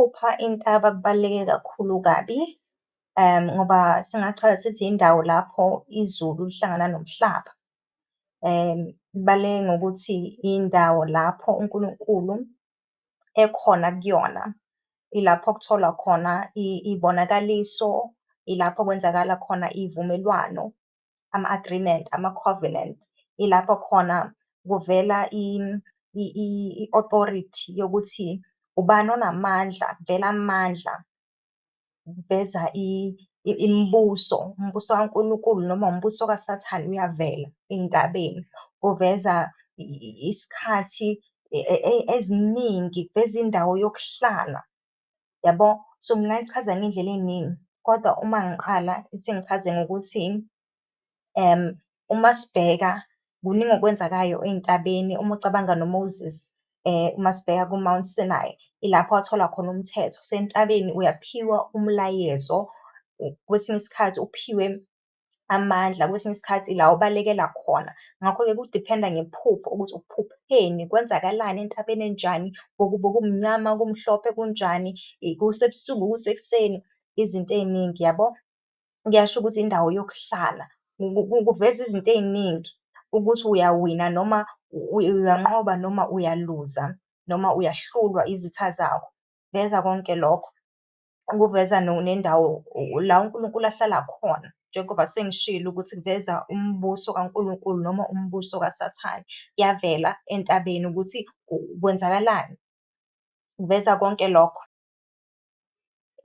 Ukuphupha intaba kubaluleke kakhulu kabi, ngoba singachaza sithi indawo lapho izulu lihlangana nomhlaba. Kubaluleke ngokuthi indawo lapho uNkulunkulu ekhona kuyona, ilapho okutholwa khona iy'bonakaliso, ilapho okwenzakala khona iy'vumelwano, ama-agreement, ama-covenant, ilapho khona kuvela i-authority yokuthi ubani onamandla, kuvela amandla, kuveza imibuso, umbuso kaNkulunkulu noma umbuso kaSathane uyavela ey'ntabeni. Kuveza isikhathi eziningi, kuveza indawo yokuhlala, yabo? So, ngingayichaza ngey'ndlela ey'ningi, kodwa uma ngiqala ithi ngichaze ngokuthi uma sibheka kuningi okwenzakayo ey'ntabeni, uma ucabanga noMoses uma sibheka ku-Mount Sinai, ilapho athola khona umthetho, usentabeni uyaphiwa umlayezo, kwesinye isikhathi uphiwe amandla, kwesinye isikhathi ila obalekela khona. Ngakho-ke kudiphenda ngephupho ukuthi uphupheni, kwenzakalani entabeni enjani, bekumnyama, kumhlophe kunjani, kusebusuku, kusekuseni, izinto ey'ningi yabo. Kuyasho ukuthi indawo yokuhlala, kuveza izinto ey'ningi ukuthi uyawina noma uyanqoba noma uyaluza noma uyahlulwa izitha zakho, kuveza konke lokho. Kuveza nendawo la uNkulunkulu ahlala khona, njengoba sengishilo ukuthi kuveza umbuso kaNkulunkulu noma umbuso kaSathane, kuyavela entabeni ukuthi kwenzakalani, kuveza konke lokho.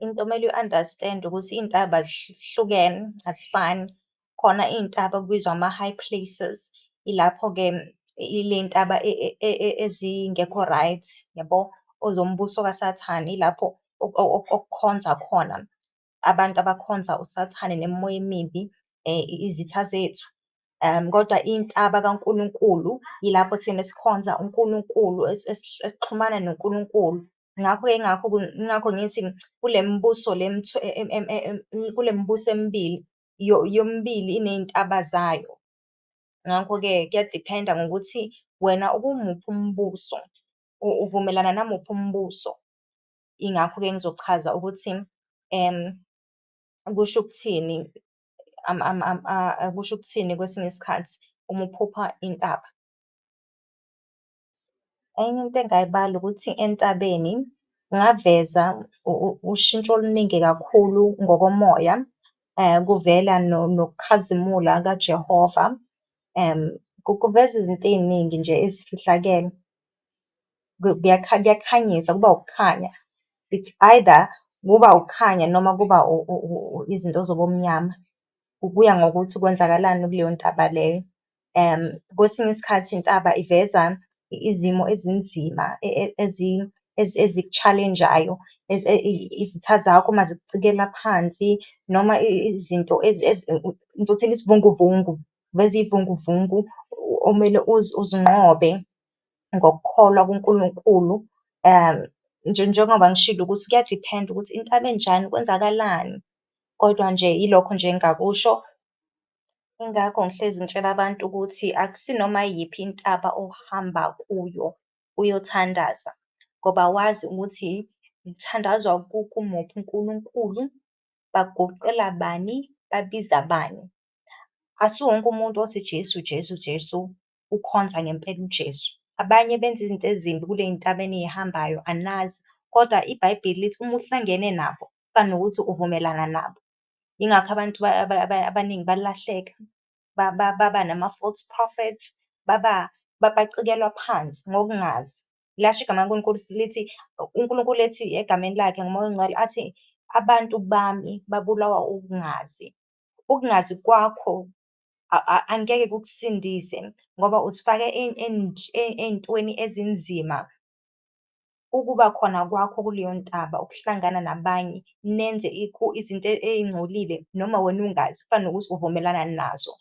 Into okumele uyi-understand-e ukuthi iy'ntaba zihlukene azifani. Khona iy'ntaba okubizwa ama-high places, ilapho-ke iley'ntaba ezingekho right yabo, ezombuso kaSathane, ilapho okukhonza khona abantu abakhonza uSathane nemimoya emibi, izitha zethu. Kodwa intaba kaNkulunkulu yilapho thina esikhonza uNkulunkulu, esixhumana noNkulunkulu. Ngakho-ke yingakho yingakho ngithi kule mibuso le kule mibuso emibili, yomibili iney'ntaba zayo. Ngakho-ke kuyadiphenda ngokuthi wena ukumuphi umbuso, uvumelana namuphi umbuso. Ingakho-ke ngizochaza ukuthi kusho ukuthini kusho ukuthini kwesinye isikhathi uma uphupha intaba. Enye into engayibala ukuthi entabeni kungaveza ushintsho oluningi kakhulu ngokomoya, kuvela nokukhazimula kaJehova, kuveza izinto ey'ningi nje ezifihlakele. Kuyakhanyisa, kuba ukukhanya. It's either kuba ukukhanya noma kuba izinto zobumnyama, kuya ngokuthi kwenzakalani kuleyo ntaba leyo. Kwesinye isikhathi intaba iveza izimo ezinzima eziku-challenge-ayo, izitha zakho uma zikucikela phansi noma izinto ngizothini isivunguvungu, kuveza iy'vunguvungu okumele uzinqobe ngokukholwa kuNkulunkulu. Njengoba ngishilo ukuthi kuyadiphenda ukuthi intaba enjani, kwenzakalani, kodwa nje yilokho nje engingakusho. Yingakho ngihlezi ngitshela abantu ukuthi akusinoma iyiphi intaba ohamba kuyo uyothandaza, ngoba awazi ukuthi kuthandazwa kumuphi uNkulunkulu, baguqela bani, babiza bani. Asiwo wonke umuntu othi Jesu Jesu Jesu, ukhonza ngempela uJesu. Abanye benza izinto ezimbi kuley'ntaba eniy'hambayo anazi, kodwa iBhayibheli lithi uma uhlangene nabo kufana nokuthi uvumelana nabo. Yingakho abantu abaningi balahleka, baba nama-false prophets, bacikelwa phansi ngokungazi. Lasho igama likaNkulunkulu lithi, uNkulunkulu ethi egameni lakhe ngoMoya oNgcwele athi, abantu bami babulawa ukungazi. Ukungazi kwakho angeke kukusindise ngoba uzifake ey'ntweni ezinzima. Ukuba khona kwakho kuleyo ntaba, ukuhlangana nabanye nenze izinto ey'ngcolile noma wena ungazi, kufana nokuthi uvumelana nazo,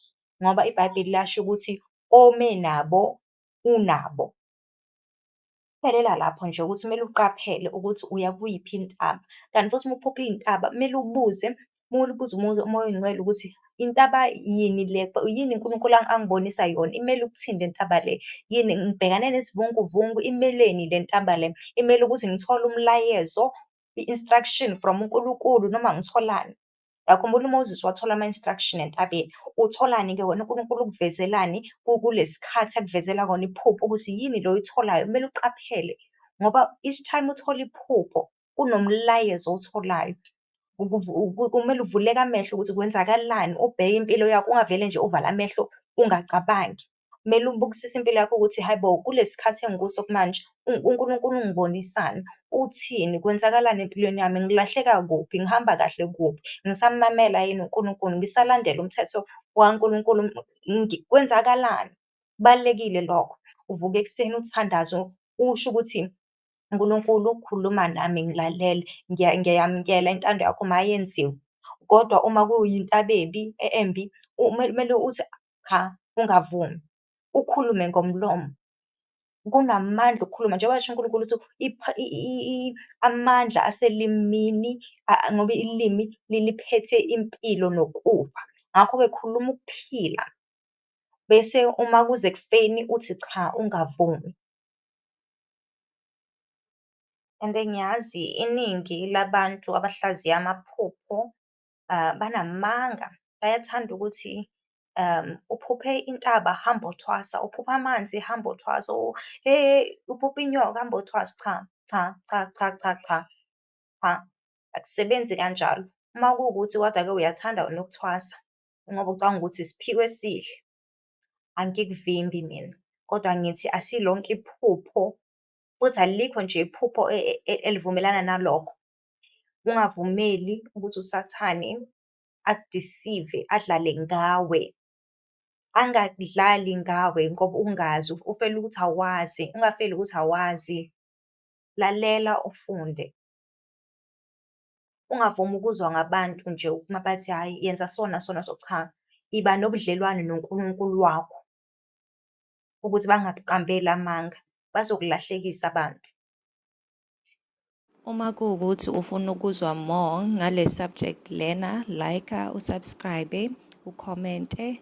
ngoba iBhayibheli lasho ukuthi ome nabo unabo. Kuphelela lapho nje ukuthi kumele uqaphele ukuthi uya kuyiphi intaba. Kanti futhi uma uphupha iy'ntaba kumele ubuze, kumele ubuze uMoya oyingcwele ukuthi intaba yini le, yini uNkulunkulu angibonisa yona, imele ukuthini le ntaba le, yini ngibhekane nesivunguvungu, imeleni le ntaba le, imele ukuthi ngithole umlayezo. i-instruction from uNkulunkulu noma ngitholani? Uyakhumbula uMoses wathola ama-instruction entabeni. Utholani-ke wena? UNkulunkulu ukuvezelani kulesi khathi akuvezela kona iphupho ukuthi yini le oyitholayo? Kumele uqaphele ngoba each time uthola iphupho kunomlayezo owutholayo. Kumele uvuleke amehlo ukuthi kwenzakalani, ubheke impilo yakho, ungavele nje uvale amehlo ungacabangi. Kumele ubukisise impilo yakho ukuthi hhayi bo, kulesi khathi engikuso manje uNkulunkulu ungibonisani, uthini, kwenzakalani empilweni yami, ngilahleka kuphi, ngihamba kahle kuphi, ngisamamela yini uNkulunkulu, ngisalandela umthetho waNkulunkulu, kwenzakalani? Kubalulekile lokho. Uvuke ekuseni uthandaze usho ukuthi Nkulunkulu khuluma nami ngilalele, ngiyamukela intando yakho mayenziwe. Kodwa uma kuyinto abebi embi, kumele uthi cha, ungavumi, ukhulume ngomlomo. Kunamandla ukukhuluma, njengoba esho uNkulunkulu ukuthi amandla aselimini ngoba ilimi liphethe impilo nokufa. Ngakho-ke khuluma ukuphila, bese uma kuza ekufeni uthi cha, ungavumi. And ngiyazi iningi labantu abahlaziya amaphupho banamanga, bayathanda ukuthi uphuphe intaba, hambothwasa, uphuphe amanzi, hambothwasa, hhe, uphuphe inyoka, hambothwasa. Cha, cha, cha, cha, cha, cha, cha, akusebenzi kanjalo. Uma kuwukuthi kodwa-ke uyathanda wena ukuthwasa ngoba ucabanga ukuthi isiphiwo esihle, angikuvimbi mina, kodwa ngithi asilonke iphupho, futhi alikho nje iphupho elivumelana nalokho. Ungavumeli ukuthi uSathane akudisive, adlale ngawe. Angadlali ngawe ngoba ungazi, ufele ukuthi awazi, ungafeli ukuthi awazi. Lalela ufunde. Ungavumi ukuzwa ngabantu nje uma bathi hhayi yenza so naso naso, cha, iba nobudlelwane noNkulunkulu wakho ukuthi bangakuqambeli amanga, bazokulahlekisa abantu. Uma kuwukuthi ufuna ukuzwa more ngale subject lena, like, usubscribe, ukhomente.